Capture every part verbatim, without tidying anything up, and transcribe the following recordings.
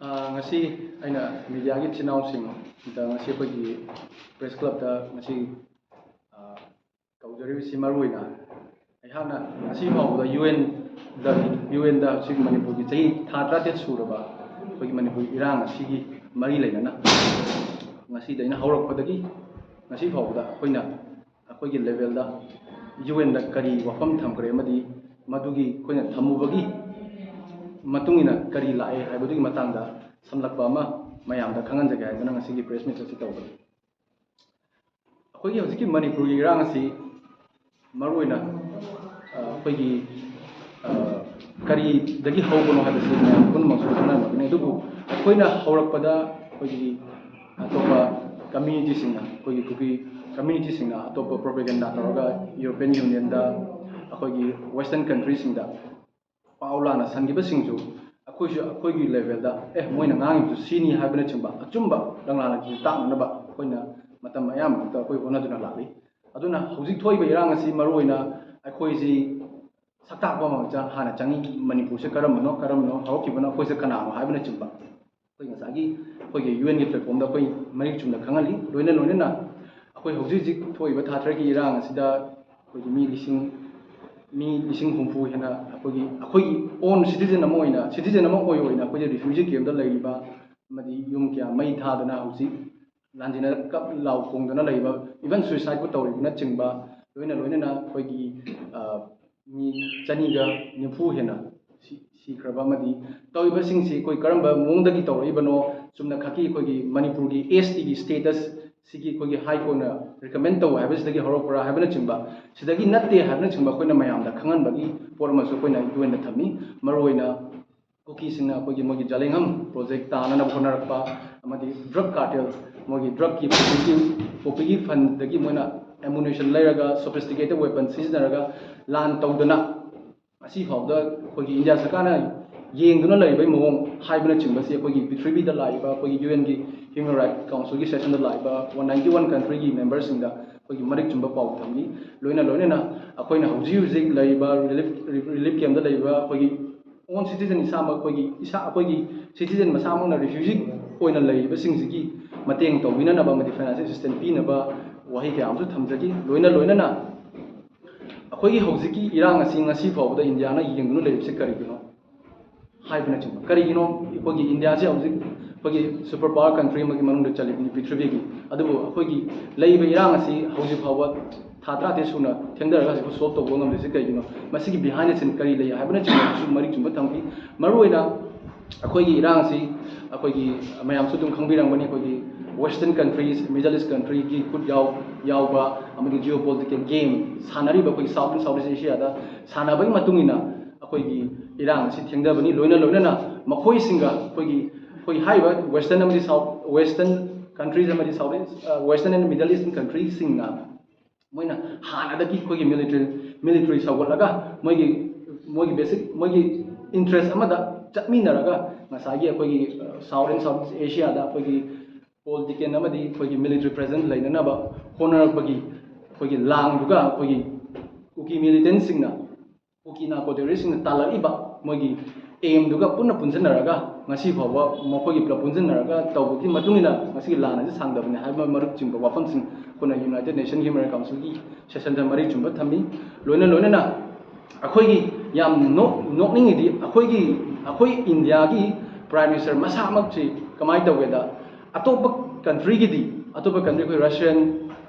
ꯑ, ꯉꯁꯤ ꯑꯩꯅ ꯃꯤꯗꯤꯌꯥꯒꯤ ꯏꯆꯤꯟ ꯏꯅꯥꯎꯁꯤꯡꯗ ꯉꯁꯤ ꯑꯩꯈꯣꯏꯒꯤ ꯄ꯭ꯔꯦꯁ ꯀ꯭ꯂꯕꯇ ꯉꯁꯤ, ꯑ, ꯀꯧꯖꯔꯤꯕꯁꯤ ꯃꯔꯨ ꯑꯣꯏꯅ ꯑꯩꯍꯥꯛꯅ ꯉꯁꯤ ꯐꯥꯎꯕꯗ ꯌꯨ ꯑꯦꯟꯗ, ꯌꯨ ꯑꯦꯟꯗ ꯍꯧꯖꯤꯛ ꯃꯅꯤꯄꯨꯔꯒꯤ ꯆꯍꯤ ꯊꯥ ꯇꯔꯥꯇꯔꯦꯠ ꯁꯨꯔꯕ ꯑꯩꯈꯣꯏꯒꯤ ꯃꯅꯤꯄꯨꯔꯒꯤ ꯏꯔꯥꯡ ꯑꯁꯤꯒꯤ ꯃꯔꯤ ꯂꯩꯅꯅ ꯉꯁꯤꯗꯩꯅ ꯍꯧꯔꯛꯄꯗꯒꯤ ꯉꯁꯤ ꯐꯥꯎꯕꯗ ꯑꯩꯈꯣꯏꯅ ꯑꯩꯈꯣꯏꯒꯤ ꯂꯦꯚꯦꯜꯗ ꯌꯨ ꯑꯦꯟꯗ ꯀꯔꯤ ꯋꯥꯐꯝ ꯊꯝꯈ꯭ꯔꯦ ꯑꯃꯗꯤ ꯃꯗꯨꯒꯤ ꯑꯩꯈꯣꯏꯅ ꯊꯝꯃꯨꯕꯒꯤ ꯃꯇꯨꯡ ꯏꯟꯅ ꯀꯔꯤ ꯂꯥꯛꯑꯦ ꯍꯥꯏꯕꯗꯨꯒꯤ ꯃꯇꯥꯡꯗ ꯁꯝꯂꯞꯄ ꯑꯃ ꯃꯌꯥꯝꯗ ꯈꯪꯍꯟꯖꯒꯦ ꯍꯥꯏꯗꯨꯅ ꯉꯁꯤꯒꯤ ꯄ꯭ꯔꯦꯁ ꯃꯤꯠ ꯑꯁꯤ ꯇꯧꯕꯅꯤ꯫ ꯑꯩꯈꯣꯏꯒꯤ ꯍꯧꯖꯤꯛꯀꯤ ꯃꯅꯤꯄꯨꯔꯒꯤ ꯏꯔꯥꯡ ꯑꯁꯤ ꯃꯔꯨꯑꯣꯏꯅ, ꯑ, ꯑꯩꯈꯣꯏꯒꯤ, ꯑ, ꯀꯔꯤꯗꯒꯤ ꯍꯧꯕꯅꯣ ꯍꯥꯏꯕꯁꯤ ꯃꯌꯥꯝ ꯄꯨꯝꯅꯃꯛꯁꯨ ꯈꯪꯅꯔꯝꯃꯒꯅꯤ꯫ ꯑꯗꯨꯕꯨ ꯑꯩꯈꯣꯏꯅ ꯍꯧꯔꯛꯄꯗ ꯑꯩꯈꯣꯏꯒꯤ ꯑꯇꯣꯞꯄ ꯀꯝꯃ꯭ꯌꯨꯅꯤꯇꯤꯁꯤꯡꯅ, ꯑꯩꯈꯣꯏꯒꯤ ꯀꯨꯀꯤ ꯀꯝꯃ꯭ꯌꯨꯅꯤꯇꯤꯁꯤꯡꯅ ꯑꯇꯣꯞꯄ ꯄ꯭ꯔꯣꯄꯦꯒꯦꯟꯗꯥ ꯇꯧꯔꯒ ꯌꯨꯔꯣꯄꯤꯌꯟ ꯌꯨꯅꯤꯌꯟꯗ, ꯑꯩꯈꯣꯏꯒꯤ ꯋꯦꯁꯇꯔꯟ ꯀꯟꯇ꯭ꯔꯤꯁꯤꯡꯗ ꯄꯥꯎ ꯂꯥꯟꯅ ꯁꯟꯈꯤꯕꯁꯤꯡꯁꯨ ꯑꯩꯈꯣꯏꯁꯨ ꯑꯩꯈꯣꯏꯒꯤ ꯂꯦꯚꯦꯜꯗ, "ꯑꯦ, ꯃꯣꯏꯅ ꯉꯥꯡꯉꯤꯕꯁꯨ ꯁꯤꯅꯤ" ꯍꯥꯏꯕꯅꯆꯤꯡꯕ ꯑꯆꯨꯝꯕ ꯂꯪꯂꯥꯟ ꯑꯁꯤ ꯇꯥꯛꯅꯅꯕ ꯑꯩꯈꯣꯏꯅ ꯃꯇꯝ ꯑꯌꯥꯝꯕꯗ ꯑꯩꯈꯣꯏ ꯍꯣꯠꯅꯗꯨꯅ ꯂꯥꯛꯂꯤ꯫ ꯑꯗꯨꯅ ꯍꯧꯖꯤꯛ ꯊꯣꯛꯏꯕ ꯏꯔꯥꯡ ꯑꯁꯤ ꯃꯔꯨꯑꯣꯏꯅ ꯑꯩꯈꯣꯏꯁꯤ ꯁꯛ ꯇꯥꯛꯄ ꯑꯃ ꯆꯪ-, ꯍꯥꯟꯅ ꯆꯪꯉꯤ꯫ ꯃꯅꯤꯄꯨꯔꯁꯦ ꯀꯔꯝꯕꯅꯣ, ꯀꯔꯝꯕꯅꯣ, ꯍꯧꯔꯛꯈꯤꯕꯅꯣ, ꯑꯩꯈꯣꯏꯁꯦ ꯀꯅꯥꯅꯣ ꯍꯥꯏꯕꯅꯆꯤꯡꯕ ꯑꯩꯈꯣꯏ ꯉꯁꯥꯏꯒꯤ ꯑꯩꯈꯣꯏꯒꯤ ꯌꯨ ꯑꯦꯟꯒꯤ ꯄ꯭ꯂꯦꯠꯐꯣꯝꯗ ꯑꯩꯈꯣꯏ ꯃꯔꯤꯛ ꯆꯨꯝꯅ ꯈꯪꯍꯜꯂꯤ꯫ ꯂꯣꯏꯅ ꯂꯣꯏꯅꯅ ꯑꯩꯈꯣꯏ ꯍꯧꯖꯤꯛ ꯍꯧꯖꯤꯛ ꯊꯣꯛꯏꯕ ꯊꯥ ꯇꯔꯦꯠꯀꯤ ꯏꯔꯥꯡ ꯑꯁꯤꯗ ꯑꯩꯈꯣꯏꯒꯤ ꯃꯤ ꯂꯤꯁꯤꯡ, ꯃꯤ ꯂꯤꯁꯤꯡ ꯍꯨꯝꯐꯨ ꯍꯦꯟꯅ ꯑꯩꯈꯣꯏꯒꯤ, ꯑꯩꯈꯣꯏꯒꯤ ꯑꯣꯟ ꯁꯤꯇꯤꯖꯟ ꯑꯃ ꯑꯣꯏꯅ, ꯁꯤꯇꯤꯖꯟ ꯑꯃ ꯑꯣꯏ ꯑꯣꯏꯅ ꯑꯩꯈꯣꯏꯁꯦ ꯔꯤꯐ꯭ꯌꯨꯖꯤ ꯀꯦꯝꯞꯇ ꯂꯩꯔꯤꯕ ꯑꯃꯗꯤ ꯌꯨꯝ ꯀꯌꯥ ꯃꯩ ꯊꯥꯗꯅ ꯍꯧꯖꯤꯛ ꯂꯥꯟꯖꯦꯟꯅ ꯀꯞ ꯂꯥꯎ ꯈꯣꯡꯗꯅ ꯂꯩꯕ, ꯏꯚꯟ ꯁꯨꯏꯁꯥꯏꯠꯄꯨ ꯇꯧꯔꯤꯕꯅꯆꯤꯡꯕ, ꯂꯣꯏꯅ ꯂꯣꯏꯅꯅ ꯑꯩꯈꯣꯏꯒꯤ, ꯑ, ꯃꯤ ꯆꯅꯤꯒ ꯅꯤꯐꯨ ꯍꯦꯟꯅ ꯁꯤ-, ꯁꯤꯈ꯭ꯔꯕ ꯑꯃꯗꯤ ꯇꯧꯔꯤꯕꯁꯤꯡꯁꯤ ꯑꯩꯈꯣꯏ ꯀꯔꯝꯕ ꯃꯑꯣꯡꯗꯒꯤ ꯇꯧꯔꯛꯏꯕꯅꯣ, ꯆꯨꯝꯅ ꯈꯛꯀꯤ ꯑꯩꯈꯣꯏꯒꯤ ꯃꯅꯤꯄꯨꯔꯒꯤ ꯑꯦꯁ ꯇꯤꯒꯤ ꯁ꯭ꯇꯦꯇꯁ ꯁꯤꯒꯤ ꯑꯩꯈꯣꯏꯒꯤ ꯍꯥꯏ ꯀꯣꯔꯠꯅ ꯔꯤꯀꯃꯦꯟ ꯇꯧ ꯍꯥꯏꯕꯁꯤꯗꯒꯤ ꯍꯧꯔꯛꯄ꯭ꯔꯥ ꯍꯥꯏꯕꯅꯆꯤꯡꯕ, ꯁꯤꯗꯒꯤ ꯅꯠꯇꯦ ꯍꯥꯏꯕꯅꯆꯤꯡꯕ ꯑꯩꯈꯣꯏꯅ ꯃꯌꯥꯝꯗ ꯈꯪꯍꯟꯕꯒꯤ ꯄꯣꯠ ꯑꯃꯁꯨ ꯑꯩꯈꯣꯏꯅ ꯌꯨ ꯑꯦꯟꯗ ꯊꯝꯃꯤ꯫ ꯃꯔꯨꯑꯣꯏꯅ ꯀꯨꯀꯤꯁꯤꯡꯅ ꯑꯩꯈꯣꯏꯒꯤ ꯃꯣꯏꯒꯤ ꯖꯂꯦꯡꯍꯝ ꯄ꯭ꯔꯣꯖꯦꯛ ꯇꯥꯅꯅꯕ ꯍꯣꯠꯅꯔꯛꯄ ꯑꯃꯗꯤ ꯗ꯭ꯔꯒ ꯀꯥꯔꯇꯦꯜ, ꯃꯣꯏꯒꯤ ꯗ꯭ꯔꯒꯀꯤ ꯄꯣꯄꯤꯒꯤ, ꯄꯣꯄꯤꯒꯤ ꯐꯟꯗꯒꯤ ꯃꯣꯏꯅ ꯑꯦꯃꯨꯅꯤꯁꯟ ꯂꯩꯔꯒ, ꯁꯣꯐꯤꯁꯇꯤꯀꯦꯇꯦꯗ ꯋꯦꯄꯟ ꯁꯤꯖꯤꯟꯅꯔꯒ ꯂꯥꯟ ꯇꯧꯗꯅ, ꯉꯁꯤ ꯐꯥꯎꯕꯗ ꯑꯩꯈꯣꯏꯒꯤ ꯏꯟꯗꯤꯌꯥ ꯁꯔꯀꯥꯔꯅ ꯌꯦꯡꯗꯨꯅ ꯂꯩꯔꯤꯕꯒꯤ ꯃꯑꯣꯡ ꯍꯥꯏꯕꯅꯆꯤꯡꯕꯁꯤ ꯑꯩꯈꯣꯏꯒꯤ ꯄ꯭ꯔꯤꯊꯤꯕꯤꯗ ꯂꯥꯛꯏꯕ ꯑꯩꯈꯣꯏꯒꯤ ꯌꯨ ꯑꯦꯟꯒꯤ Human Rights Councilꯒꯤ sessionꯗ ꯂꯥꯛꯏꯕ one ninety one countryꯒꯤ memberꯁꯤꯡꯗ ꯑꯩꯈꯣꯏꯒꯤ ꯃꯔꯤꯛ ꯆꯨꯝꯕ ꯄꯥꯎ ꯊꯝꯈꯤ꯫ ꯂꯣꯏꯅ ꯂꯣꯏꯅꯅ ꯑꯩꯈꯣꯏꯅ ꯍꯧꯖꯤꯛ ꯍꯧꯖꯤꯛ ꯂꯩꯔꯤꯕ relief, relief campꯗ ꯂꯩꯔꯤꯕ ꯑꯩꯈꯣꯏꯒꯤ own citizen ꯏꯁꯥꯃꯛ ꯑꯩꯈꯣꯏꯒꯤ ꯏꯁꯥ ꯑꯩꯈꯣꯏꯒꯤ citizen ꯃꯁꯥꯃꯛꯅ refugee ꯑꯣꯏꯅ ꯂꯩꯔꯤꯕꯁꯤꯡꯁꯤꯒꯤ ꯃꯇꯦꯡ ꯇꯧꯕꯤꯅꯅꯕ ꯑꯃꯗꯤ financial assistance ꯄꯤꯅꯕ ꯋꯥꯍꯩ ꯀꯌꯥ ꯑꯃꯁꯨ ꯊꯝꯖꯈꯤ꯫ ꯂꯣꯏꯅ ꯂꯣꯏꯅꯅ ꯑꯩꯈꯣꯏꯒꯤ ꯍꯧꯖꯤꯛꯀꯤ ꯏꯔꯥꯡ ꯑꯁꯤ ꯉꯁꯤ ꯐꯥꯎꯕꯗ ꯏꯟꯗꯤꯌꯥꯅ ꯌꯦꯡꯗꯨꯅ ꯂꯩꯔꯤꯕꯁꯤ ꯀꯔꯤꯒꯤꯅꯣ ꯍꯥꯏꯕꯅꯆꯤꯡꯕ꯫ ꯀꯔꯤꯒꯤꯅꯣ ꯑꯩꯈꯣꯏꯒꯤ ꯏꯟꯗꯤꯌꯥꯁꯤ ꯍꯧꯖꯤꯛ ꯑꯩꯈꯣꯏꯒꯤ super power country ꯑꯃꯒꯤ ꯃꯅꯨꯡꯗ ꯆꯜꯂꯤꯕꯅꯤ ꯄ꯭ꯔꯤꯊꯤꯕꯤꯒꯤ, ꯑꯗꯨꯕꯨ ꯑꯩꯈꯣꯏꯒꯤ ꯂꯩꯔꯤꯕ ꯏꯔꯥꯡ ꯑꯁꯤ ꯍꯧꯖꯤꯛ ꯐꯥꯎꯕ ꯊꯥ ꯇꯔꯥꯇꯔꯦꯠ ꯁꯨꯅ ꯊꯦꯡꯊꯔꯒ ꯍꯧꯖꯤꯛ ꯐꯥꯎ solve ꯇꯧꯕ ꯉꯝꯗ꯭ꯔꯤꯁꯤ ꯀꯔꯤꯒꯤꯅꯣ? ꯃꯁꯤꯒꯤ behind the scene ꯀꯔꯤ ꯂꯩ ꯍꯥꯏꯕꯅꯆꯤꯡꯕꯁꯨ ꯃꯔꯤꯛ ꯆꯨꯝꯕ ꯊꯝꯈꯤ꯫ ꯃꯔꯨꯑꯣꯏꯅ ꯑꯩꯈꯣꯏꯒꯤ ꯏꯔꯥꯡꯁꯤ ꯑꯩꯈꯣꯏꯒꯤ ꯃꯌꯥꯝꯁꯨ ꯑꯗꯨꯝ ꯈꯪꯕꯤꯔꯝꯒꯅꯤ, ꯑꯩꯈꯣꯏꯒꯤ western countries, Middle East countryꯒꯤ ꯈꯨꯠ ꯌꯥꯎ ꯌꯥꯎꯕ ꯑꯃꯗꯤ geopolitical game ꯁꯥꯟꯅꯔꯤꯕ ꯑꯩꯈꯣꯏꯒꯤ South and Southeast Asiaꯗ ꯁꯥꯟꯅꯕꯒꯤ ꯃꯇꯨꯡ ꯏꯟꯅ ꯑꯩꯈꯣꯏꯒꯤ ꯏꯔꯥꯡ ꯑꯁꯤ ꯊꯦꯡꯊꯕꯅꯤ꯫ ꯂꯣꯏꯅ ꯂꯣꯏꯅꯅ ꯃꯈꯣꯏꯁꯤꯡꯒ ꯑꯩꯈꯣꯏꯒꯤ ꯑꯩꯈꯣꯏ ꯍꯥꯏꯔꯤꯕ western ꯑꯃꯗꯤ South western countries ꯑꯃꯗꯤ South East, western and Middle Eastern countryꯁꯤꯡꯅ ꯃꯣꯏꯅ ꯍꯥꯟꯅꯗꯒꯤ ꯑꯩꯈꯣꯏꯒꯤ military military ꯁꯧꯒꯠꯂꯒ ꯃꯣꯏꯒꯤ ꯃꯣꯏꯒꯤ basic ꯃꯣꯏꯒꯤ interest ꯑꯃꯗ ꯆꯠꯃꯤꯟꯅꯔꯒ ꯉꯁꯥꯏꯒꯤ ꯑꯩꯈꯣꯏꯒꯤ South and Southeast Asiaꯗ ꯑꯩꯈꯣꯏꯒꯤ political ꯑꯃꯗꯤ ꯑꯩꯈꯣꯏꯒꯤ military presence ꯂꯩꯅꯅꯕ ꯍꯣꯠꯅꯔꯛꯄꯒꯤ ꯑꯩꯈꯣꯏꯒꯤ ꯂꯥꯡꯗꯨꯒ ꯑꯩꯈꯣꯏꯒꯤ ꯀꯨꯀꯤ militantꯁꯤꯡꯅ ꯀꯨꯀꯤ narco terroristꯁꯤꯡꯅ ꯇꯥꯜꯂꯛꯏꯕ ꯃꯣꯏꯒꯤ aimꯗꯨꯒ ꯄꯨꯟꯅ ꯄꯨꯟꯁꯤꯟꯅꯔꯒ ꯉꯁꯤ ꯐꯥꯎꯕ ꯃꯈꯣꯏꯒꯤ ꯄꯨꯂꯞ ꯄꯨꯟꯁꯤꯟꯅꯔꯒ ꯇꯧꯕꯒꯤ ꯃꯇꯨꯡ ꯏꯟꯅ ꯉꯁꯤꯒꯤ ꯂꯥꯟ ꯑꯁꯤ ꯁꯥꯡꯗꯕꯅꯤ ꯍꯥꯏꯕ ꯃꯔꯨꯞꯆꯤꯡꯕ ꯋꯥꯐꯝꯁꯤꯡ ꯑꯩꯈꯣꯏꯅ United Nation Human Rights Councilꯒꯤ sessionꯗ ꯃꯔꯤꯛ ꯆꯨꯝꯕ ꯊꯝꯃꯤ꯫ ꯂꯣꯏꯅ ꯂꯣꯏꯅꯅ ꯑꯩꯈꯣꯏꯒꯤ ꯌꯥꯝ ꯅꯣꯛ ꯅꯣꯛꯅꯤꯡꯉꯤꯗꯤ ꯑꯩꯈꯣꯏꯒꯤ ꯑꯩꯈꯣꯏ ꯏꯟꯗꯤꯌꯥꯒꯤ Prime Minister ꯃꯁꯥꯃꯛꯁꯤ ꯀꯃꯥꯏꯅ ꯇꯧꯒꯦꯗ, ꯑꯇꯣꯞꯄ countryꯒꯤꯗꯤ ꯑꯇꯣꯞꯄ country ꯑꯩꯈꯣꯏ Russian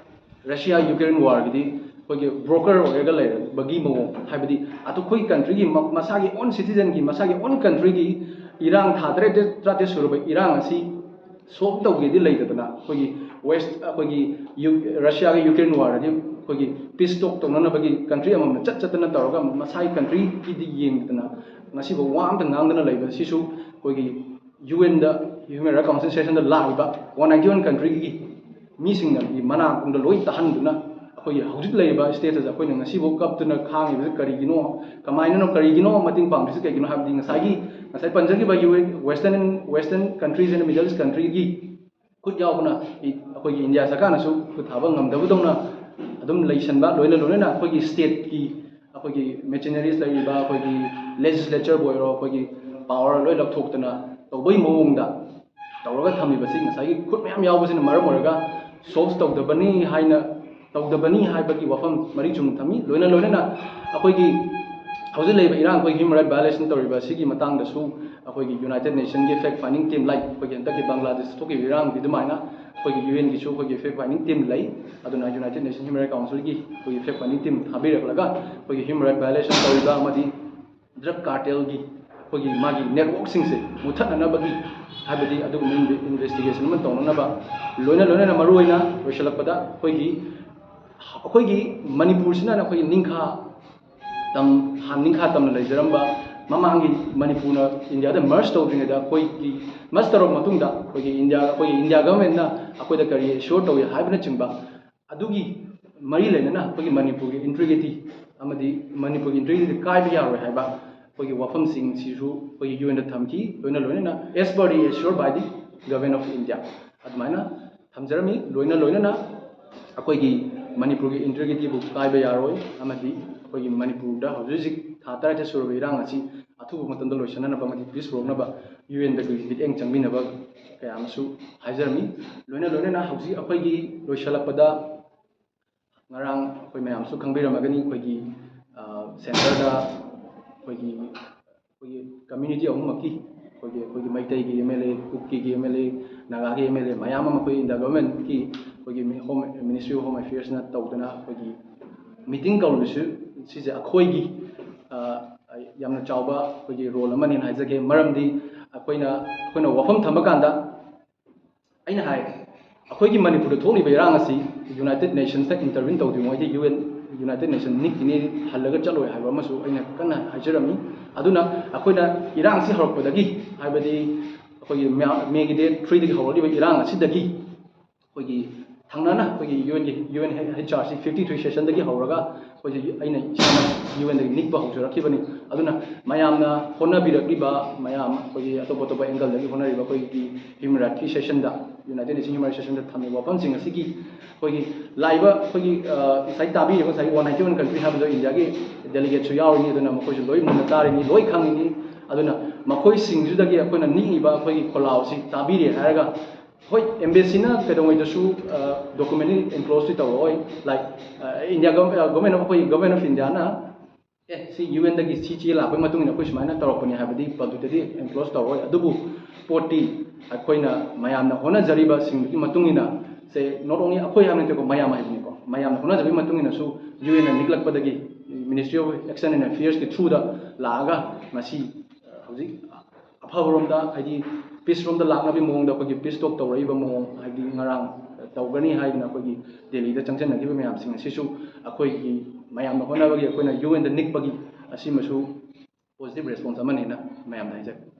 Russia Ukraine warꯒꯤꯗꯤ ꯑꯩꯈꯣꯏꯒꯤ broker ꯑꯣꯏꯔꯒ ꯂꯩꯔꯕꯒꯤ ꯃꯑꯣꯡ, ꯍꯥꯏꯕꯗꯤ ꯑꯗꯨ ꯑꯩꯈꯣꯏ countryꯒꯤ ꯃ- ꯃꯁꯥꯒꯤ own citizenꯒꯤ ꯃꯁꯥꯒꯤ own countryꯒꯤ ꯏꯔꯥꯡ ꯊꯥ ꯇꯔꯦꯠ ꯇꯔꯥꯇꯔꯦꯠ ꯁꯨꯔꯕ ꯏꯔꯥꯡ ꯑꯁꯤ solve ꯇꯧꯒꯦꯗꯤ ꯂꯩꯇꯗꯅ ꯑꯩꯈꯣꯏꯒꯤ west ꯑꯩꯈꯣꯏꯒꯤ ꯌꯨ Russiaꯒ Ukraine warꯗꯗꯤ ꯑꯩꯈꯣꯏꯒꯤ peace talk ꯇꯧꯅꯅꯕꯒꯤ country ꯑꯃꯃꯝꯅ ꯆꯠ ꯆꯠꯇꯅ ꯇꯧꯔꯒ ꯃꯁꯥꯒꯤ countryꯒꯤꯗꯤ ꯌꯦꯡꯗꯅ ꯉꯁꯤꯐꯥꯎ ꯋꯥ ꯑꯝꯇ ꯉꯥꯡꯗꯅ ꯂꯩꯕ ꯁꯤꯁꯨ ꯑꯩꯈꯣꯏꯒꯤ UNꯗ Human Rights Council sessionꯗ ꯂꯥꯛꯂꯤꯕ one ninety one countryꯒꯤ ꯃꯤꯁꯤꯡꯅ ꯃꯅꯥ ꯀꯣꯡꯗ ꯂꯣꯏ ꯇꯥꯍꯟꯗꯨꯅ ꯑꯩꯈꯣꯏꯒꯤ ꯍꯧꯖꯤꯛ ꯂꯩꯔꯤꯕ status ꯑꯩꯈꯣꯏꯅ ꯉꯁꯤꯐꯥꯎ ꯀꯞꯇꯨꯅ ꯈꯥꯡꯉꯤꯕꯁꯤ ꯀꯔꯤꯒꯤꯅꯣ, ꯀꯃꯥꯏꯅꯅꯣ, ꯀꯔꯤꯒꯤꯅꯣ ꯃꯇꯦꯡ ꯄꯥꯡꯗ꯭ꯔꯤꯁꯤ ꯀꯩꯒꯤꯅꯣ ꯍꯥꯏꯕꯗꯤ ꯉꯁꯥꯏꯒꯤ ꯉꯁꯥꯏ ꯄꯟꯖꯈꯤꯕ UN western western countries and Middle East countryꯒꯤ ꯈꯨꯠ ꯌꯥꯎꯕꯅ ꯑꯩꯈꯣꯏꯒꯤ ꯏꯟꯗꯤꯌꯥ ꯁꯔꯀꯥꯔꯅꯁꯨ ꯈꯨꯠ ꯊꯥꯕ ꯉꯝꯗꯕꯗꯧꯅ ꯑꯗꯨꯝ ꯂꯩꯁꯟꯕ, ꯂꯣꯏꯅ ꯂꯣꯏꯅꯅ ꯑꯩꯈꯣꯏꯒꯤ ꯁ꯭ꯇꯦꯠꯀꯤ ꯑꯩꯈꯣꯏꯒꯤ ꯃꯦꯆꯤꯅꯔꯤꯁ ꯂꯩꯔꯤꯕ ꯑꯩꯈꯣꯏꯒꯤ ꯂꯦꯖꯤꯁꯂꯦꯆꯔꯕꯨ ꯑꯣꯏꯔꯣ, ꯑꯩꯈꯣꯏꯒꯤ ꯄꯥꯋꯔ ꯂꯣꯏ ꯂꯧꯊꯣꯛꯇꯅ ꯇꯧꯕꯒꯤ ꯃꯑꯣꯡꯗ ꯇꯧꯔꯒ ꯊꯝꯃꯤꯕꯁꯤ ꯉꯁꯥꯏꯒꯤ ꯈꯨꯠ ꯃꯌꯥꯝ ꯌꯥꯎꯕꯁꯤꯅ ꯃꯔꯝ ꯑꯣꯏꯔꯒ ꯁꯣꯜꯕ ꯇꯧꯗꯕꯅꯤ ꯍꯥꯏꯅ, ꯇꯧꯗꯕꯅꯤ ꯍꯥꯏꯕꯒꯤ ꯋꯥꯐꯝ ꯃꯔꯤꯛ ꯆꯨꯝꯅ ꯊꯝꯃꯤ꯫ ꯂꯣꯏꯅ ꯂꯣꯏꯅꯅ ꯑꯩꯈꯣꯏꯒꯤ ꯍꯧꯖꯤꯛ ꯂꯩꯔꯤꯕ ꯏꯔꯥꯡ, ꯑꯩꯈꯣꯏ ꯍ꯭ꯌꯨꯃꯦꯟ ꯔꯥꯏꯠ ꯚꯥꯏꯑꯣꯂꯦꯁꯟ ꯇꯧꯔꯤꯕ ꯑꯁꯤꯒꯤ ꯃꯇꯥꯡꯗꯁꯨ ꯑꯩꯈꯣꯏꯒꯤ ꯌꯨꯅꯥꯏꯇꯦꯠ ꯅꯦꯁꯟꯒꯤ ꯐꯦꯛ ꯐꯥꯏꯟꯗꯤꯡ ꯇꯤꯝ, ꯂꯥꯏꯛ ꯑꯩꯈꯣꯏꯒꯤ ꯍꯟꯗꯛꯀꯤ ꯕꯪꯒ꯭ꯂꯥꯗꯦꯁ ꯊꯣꯛꯈꯤꯕ ꯏꯔꯥꯡꯒꯤ ꯑꯗꯨꯃꯥꯏꯅ ꯑꯩꯈꯣꯏꯒꯤ ꯌꯨ ꯑꯦꯟꯒꯤꯁꯨ ꯑꯩꯈꯣꯏꯒꯤ ꯐꯦꯛ ꯐꯥꯏꯟꯗꯤꯡ ꯇꯤꯝ ꯂꯩ꯫ ꯑꯗꯨꯅ ꯌꯨꯅꯥꯏꯇꯦꯠ ꯅꯦꯁꯟ ꯍ꯭ꯌꯨꯃꯦꯟ ꯔꯥꯏꯠ ꯀꯥꯎꯟꯁꯤꯜꯒꯤ ꯑꯩꯈꯣꯏꯒꯤ ꯐꯦꯛ ꯐꯥꯏꯟꯗꯤꯡ ꯇꯤꯝ ꯊꯥꯕꯤꯔꯛꯂꯒ ꯑꯩꯈꯣꯏꯒꯤ ꯍ꯭ꯌꯨꯃꯦꯟ ꯔꯥꯏꯠ ꯚꯥꯏꯑꯣꯂꯦꯁꯟ ꯇꯧꯔꯤꯕ ꯑꯃꯗꯤ ꯗ꯭ꯔꯒ ꯀꯥꯔꯇꯦꯜꯒꯤ ꯑꯩꯈꯣꯏꯒꯤ ꯃꯥꯒꯤ ꯅꯦꯠꯋꯥꯔꯛꯁꯤꯡꯁꯦ ꯃꯨꯊꯠꯅꯅꯕꯒꯤ, ꯍꯥꯏꯕꯗꯤ ꯑꯗꯨꯒꯨꯝꯕ ꯏꯟꯚꯦꯁꯇꯤꯒꯦꯁꯟ ꯑꯃ ꯇꯧꯅꯅꯕ, ꯂꯣꯏꯅ ꯂꯣꯏꯅꯅ ꯃꯔꯨꯑꯣꯏꯅ ꯂꯣꯏꯁꯤꯜꯂꯛꯄꯗ ꯑꯩꯈꯣꯏꯒꯤ ꯑꯩꯈꯣꯏꯒꯤ ꯃꯅꯤꯄꯨꯔꯁꯤꯅ ꯑꯩꯈꯣꯏꯒꯤ ꯅꯤꯡꯈꯥ ꯇꯝ, ꯍꯥꯟ ꯅꯤꯡꯈꯥ ꯇꯝꯅ ꯂꯩꯖꯔꯝꯕ ꯃꯃꯥꯡꯒꯤ ꯃꯅꯤꯄꯨꯔꯅ ꯏꯟꯗꯤꯌꯥꯗ ꯃꯔꯖ ꯇꯧꯗ꯭ꯔꯤꯉꯩꯗ ꯑꯩꯈꯣꯏꯒꯤ ꯃꯔꯖ ꯇꯧꯔꯕ ꯃꯇꯨꯡꯗ ꯑꯩꯈꯣꯏꯒꯤ ꯏꯟꯗꯤꯌꯥ, ꯑꯩꯈꯣꯏꯒꯤ ꯏꯟꯗꯤꯌꯥ ꯒꯚꯔꯟꯃꯦꯟꯠꯅ ꯑꯩꯈꯣꯏꯗ ꯀꯔꯤ ꯑꯦꯁ꯭ꯌꯣꯔ ꯇꯧꯏ ꯍꯥꯏꯕꯅꯆꯤꯡꯕ, ꯑꯗꯨꯒꯤ ꯃꯔꯤ ꯂꯩꯅꯅ ꯑꯩꯈꯣꯏꯒꯤ ꯃꯅꯤꯄꯨꯔꯒꯤ ꯏꯟꯇꯤꯒ꯭ꯔꯤꯇꯤ ꯑꯃꯗꯤ ꯃꯅꯤꯄꯨꯔꯒꯤ ꯏꯟꯇꯤꯒ꯭ꯔꯤꯇꯤ ꯀꯥꯏꯕ ꯌꯥꯔꯣꯏ ꯍꯥꯏꯕ ꯑꯩꯈꯣꯏꯒꯤ ꯋꯥꯐꯝꯁꯤꯡꯁꯤꯁꯨ ꯑꯩꯈꯣꯏꯒꯤ ꯌꯨ ꯑꯦꯟꯗ ꯊꯝꯈꯤ꯫ ꯂꯣꯏꯅ ꯂꯣꯏꯅꯅ as per the assured by the Government of India ꯑꯗꯨꯃꯥꯏꯅ ꯊꯝꯖꯔꯝꯃꯤ꯫ ꯂꯣꯏꯅ ꯂꯣꯏꯅꯅ ꯑꯩꯈꯣꯏꯒꯤ ꯃꯅꯤꯄꯨꯔꯒꯤ ꯏꯟꯇꯤꯒ꯭ꯔꯤꯇꯤꯕꯨ ꯀꯥꯏꯕ ꯌꯥꯔꯣꯏ ꯑꯃꯗꯤ ꯑꯩꯈꯣꯏꯒꯤ ꯃꯅꯤꯄꯨꯔꯗ ꯍꯧꯖꯤꯛ ꯍꯧꯖꯤꯛ ꯊꯥ ꯇꯔꯥꯇꯔꯦꯠ ꯁꯨꯔꯕ ꯏꯔꯥꯡ ꯑꯁꯤ ꯑꯊꯨꯕ ꯃꯇꯝꯗ ꯂꯣꯏꯁꯤꯟꯅꯅꯕ ꯑꯃꯗꯤ ꯄꯤꯁ ꯄꯨꯔꯛꯅꯕ ꯌꯨ ꯑꯦꯟꯗꯒꯤ ꯃꯤꯠꯌꯦꯡ ꯆꯪꯃꯤꯟꯅꯕ ꯀꯌꯥ ꯑꯃꯁꯨ ꯍꯥꯏꯖꯔꯝꯃꯤ꯫ ꯂꯣꯏꯅ ꯂꯣꯏꯅꯅ ꯍꯧꯖꯤꯛ ꯑꯩꯈꯣꯏꯒꯤ ꯂꯣꯏꯁꯤꯜꯂꯛꯄꯗ ꯉꯔꯥꯡ ꯑꯩꯈꯣꯏ ꯃꯌꯥꯝꯁꯨ ꯈꯪꯕꯤꯔꯝꯃꯒꯅꯤ, ꯑꯩꯈꯣꯏꯒꯤ, ꯑ, ꯁꯦꯟꯇꯔꯗ ꯑꯩꯈꯣꯏꯒꯤ, ꯑꯩꯈꯣꯏꯒꯤ ꯀꯝꯃ꯭ꯌꯨꯅꯤꯇꯤ ꯑꯍꯨꯝꯃꯛꯀꯤ, ꯑꯩꯈꯣꯏꯒꯤ, ꯑꯩꯈꯣꯏꯒꯤ ꯃꯩꯇꯩꯒꯤ ꯑꯦꯝ ꯑꯦꯜ ꯑꯦ, ꯀꯨꯀꯤꯒꯤ ꯑꯦꯝ ꯑꯦꯜ ꯑꯦ, ꯅꯥꯒꯥꯒꯤ ꯑꯦꯝ ꯑꯦꯜ ꯑꯦ ꯃꯌꯥꯝ ꯑꯃ ꯑꯩꯈꯣꯏ ꯏꯟꯗꯤꯌꯥ ꯒꯚꯔꯟꯃꯦꯟꯠꯀꯤ ꯑꯩꯈꯣꯏꯒꯤ ꯃꯤ-, ꯍꯣꯝ, ꯃꯤꯅꯤꯁꯇ꯭ꯔꯤ ꯑꯣꯐ ꯍꯣꯝ ꯑꯦꯐꯤꯌꯔꯁꯅ ꯇꯧꯗꯅ ꯑꯩꯈꯣꯏꯒꯤ ꯃꯤꯇꯤꯡ ꯀꯧꯔꯤꯕꯁꯨ ꯁꯤꯁꯦ ꯑꯩꯈꯣꯏꯒꯤ, ꯑ, ꯌꯥꯝꯅ ꯆꯥꯎꯕ ꯑꯩꯈꯣꯏꯒꯤ ꯔꯣꯜ ꯑꯃꯅꯦꯅ ꯍꯥꯏꯖꯒꯦ꯫ ꯃꯔꯝꯗꯤ ꯑꯩꯈꯣꯏꯅ, ꯑꯩꯈꯣꯏꯅ ꯋꯥꯐꯝ ꯊꯝꯕ ꯀꯥꯟꯗ ꯑꯩꯅ ꯍꯥꯏ, ꯑꯩꯈꯣꯏꯒꯤ ꯃꯅꯤꯄꯨꯔꯗ ꯊꯣꯛꯂꯤꯕ ꯏꯔꯥꯡ ꯑꯁꯤ ꯌꯨꯅꯥꯏꯇꯦꯠ ꯅꯦꯁꯟꯁꯇ ꯏꯟꯇꯔꯚꯤꯟ ꯇꯧꯗ꯭ꯔꯤꯉꯩꯗ ꯌꯨ ꯑꯦꯟ, ꯌꯨꯅꯥꯏꯇꯦꯠ ꯅꯦꯁꯟ ꯅꯤꯛꯈꯤꯅꯤ, ꯍꯜꯂꯒ ꯆꯠꯂꯣꯏ ꯍꯥꯏꯕ ꯑꯃꯁꯨ ꯑꯩꯅ ꯀꯟꯅ ꯍꯥꯏꯖꯔꯝꯃꯤ꯫ ꯑꯗꯨꯅ ꯑꯩꯈꯣꯏꯅ ꯏꯔꯥꯡꯁꯤ ꯍꯧꯔꯛꯄꯗꯒꯤ, ꯍꯥꯏꯕꯗꯤ ꯑꯩꯈꯣꯏꯒꯤ ꯃꯦ-, ꯃꯦꯒꯤ ꯗꯦꯠ ꯊ꯭ꯔꯤꯗꯒꯤ ꯍꯧꯔꯛꯂꯤꯕ ꯏꯔꯥꯡ ꯑꯁꯤꯗꯒꯤ ꯑꯩꯈꯣꯏꯒꯤ ꯊꯪꯅꯅ ꯑꯩꯈꯣꯏꯒꯤ ꯌꯨ ꯑꯦꯟꯒꯤ, U N H R C fifty three ꯁꯦꯁꯟꯗꯒꯤ ꯍꯧꯔꯒ ꯑꯩꯈꯣꯏꯁꯦ, ꯑꯩꯅ ꯏꯁꯥꯃꯛ ꯌꯨ ꯑꯦꯟꯗꯒꯤ ꯅꯤꯛꯄ ꯍꯧꯖꯔꯛꯈꯤꯕꯅꯤ꯫ ꯑꯗꯨꯅ ꯃꯌꯥꯝꯅ ꯍꯣꯠꯅꯕꯤꯔꯛꯂꯤꯕ, ꯃꯌꯥꯝ ꯑꯩꯈꯣꯏꯒꯤ ꯑꯇꯣꯞ ꯑꯇꯣꯞꯄ ꯑꯦꯡꯒꯜꯗꯒꯤ ꯍꯣꯠꯅꯔꯤꯕ ꯑꯩꯈꯣꯏꯒꯤ ꯍ꯭ꯌꯨꯃꯦꯟ ꯔꯥꯏꯠꯀꯤ ꯁꯦꯁꯟꯗ United Nations Human Rights Session ꯗ ꯊꯝꯃꯤꯕ ꯋꯥꯐꯝꯁꯤꯡ ꯑꯁꯤꯒꯤ ꯑꯩꯈꯣꯏꯒꯤ ꯂꯥꯛꯏꯕ ꯑꯩꯈꯣꯏꯒꯤ ꯉꯁꯥꯏ ꯇꯥꯕꯤꯔꯤꯕ ꯉꯁꯥꯏ ꯋꯥꯟ ꯅꯥꯏꯟꯇꯤ ꯋꯥꯟ ꯀꯟꯇ꯭ꯔꯤ ꯍꯥꯏꯕꯗꯣ ꯏꯟꯗꯤꯌꯥꯒꯤ ꯗꯦꯂꯤꯒꯦꯠꯁꯨ ꯌꯥꯎꯔꯤꯅꯤ꯫ ꯑꯗꯨꯅ ꯃꯈꯣꯏꯁꯨ ꯂꯣꯏ ꯃꯨꯟꯅ ꯇꯥꯔꯤꯅꯤ, ꯂꯣꯏ ꯈꯪꯉꯤꯅꯤ꯫ ꯑꯗꯨꯅ ꯃꯈꯣꯏꯁꯤꯡꯁꯤꯗꯒꯤ ꯑꯩꯈꯣꯏꯅ ꯅꯤꯡꯉꯤꯕ ꯑꯩꯈꯣꯏꯒꯤ ꯈꯣꯜꯂꯥꯎꯁꯤ ꯇꯥꯕꯤꯔꯦ ꯍꯥꯏꯔꯒ, ꯍꯣꯏ, ꯑꯦꯝꯕꯦꯁꯤꯅ ꯀꯩꯗꯧꯉꯩꯗꯁꯨ ꯗꯣꯀꯨꯃꯦꯟꯂꯤ ꯑꯦꯟꯀ꯭ꯂꯣꯖꯇꯤ ꯇꯧꯔꯛꯑꯣꯏ꯫ ꯂꯥꯏꯛ ꯏꯟꯗꯤꯌꯥ ꯒꯣꯔꯃꯦꯟ ꯑꯣꯐ ꯑꯩꯈꯣꯏꯒꯤ ꯒꯣꯔꯃꯦꯟ ꯑꯣꯐ ꯏꯟꯗꯤꯌꯥꯅ ꯑꯦ ꯁꯤ ꯌꯨ ꯑꯦꯟꯗꯒꯤ ꯁꯤ ꯆꯦ ꯂꯥꯛꯄꯒꯤ ꯃꯇꯨꯡ ꯏꯟꯅ ꯑꯩꯈꯣꯏ ꯁꯨꯃꯥꯏꯅ ꯇꯧꯔꯛꯄꯅꯤ ꯍꯥꯏꯕꯗꯤ ꯄꯕ꯭ꯂꯤꯛꯇꯗꯤ ꯑꯦꯟꯀ꯭ꯂꯣꯖ ꯇꯧꯔꯛꯑꯣꯏ꯫ ꯑꯗꯨꯕꯨ ꯄꯣꯠꯇꯤ ꯑꯩꯈꯣꯏꯅ ꯃꯌꯥꯝꯅ ꯍꯣꯠꯅꯖꯔꯤꯕꯁꯤꯡꯗꯨꯒꯤ ꯃꯇꯨꯡ ꯏꯟꯅ, ꯁꯦ ꯅꯣꯠ ꯑꯣꯡꯂꯤ ꯑꯩꯈꯣꯏ ꯍꯥꯏꯕ ꯅꯠꯇꯦꯀꯣ, ꯃꯌꯥꯝ ꯍꯥꯏꯕꯅꯤꯀꯣ, ꯃꯌꯥꯝꯅ ꯍꯣꯠꯅꯖꯕꯒꯤ ꯃꯇꯨꯡ ꯏꯟꯅꯁꯨ ꯌꯨ ꯑꯦꯟꯅ ꯅꯤꯛꯂꯛꯄꯗꯒꯤ ꯃꯤꯅꯤꯁꯇ꯭ꯔꯤ ꯑꯣꯐ ꯑꯦꯛꯁꯇꯔꯅꯦꯜ ꯑꯦꯐꯤꯌꯔꯁꯀꯤ ꯊ꯭ꯔꯨꯗ ꯂꯥꯛꯑꯒ ꯃꯁꯤ ꯍꯧꯖꯤꯛ ꯑꯐꯕꯔꯣꯝꯗ, ꯍꯥꯏꯗꯤ ꯄꯤꯁꯔꯣꯝꯗ ꯂꯥꯛꯅꯕꯒꯤ ꯃꯑꯣꯡꯗ ꯑꯩꯈꯣꯏꯒꯤ ꯄꯤꯁ ꯇꯣꯛ ꯇꯧꯔꯛꯏꯕ ꯃꯑꯣꯡ, ꯍꯥꯏꯗꯤ ꯉꯔꯥꯡ ꯇꯧꯒꯅꯤ ꯍꯥꯏꯗꯅ ꯑꯩꯈꯣꯏꯒꯤ ꯗꯦꯜꯂꯤꯗ ꯆꯪꯁꯤꯟꯅꯈꯤꯕ ꯃꯌꯥꯝꯁꯤꯡ ꯑꯁꯤꯁꯨ ꯑꯩꯈꯣꯏꯒꯤ ꯃꯌꯥꯝꯅ ꯍꯣꯠꯅꯕꯒꯤ ꯑꯩꯈꯣꯏꯅ ꯌꯨ ꯑꯦꯟꯗ ꯅꯤꯛꯄꯒꯤ ꯑꯁꯤꯃꯁꯨ ꯄꯣꯖꯤꯇꯤꯚ ꯔꯦꯁꯄꯣꯟꯁ ꯑꯃꯅꯦꯅ ꯃꯌꯥꯝꯗ ꯍꯥꯏꯖꯒꯦ꯫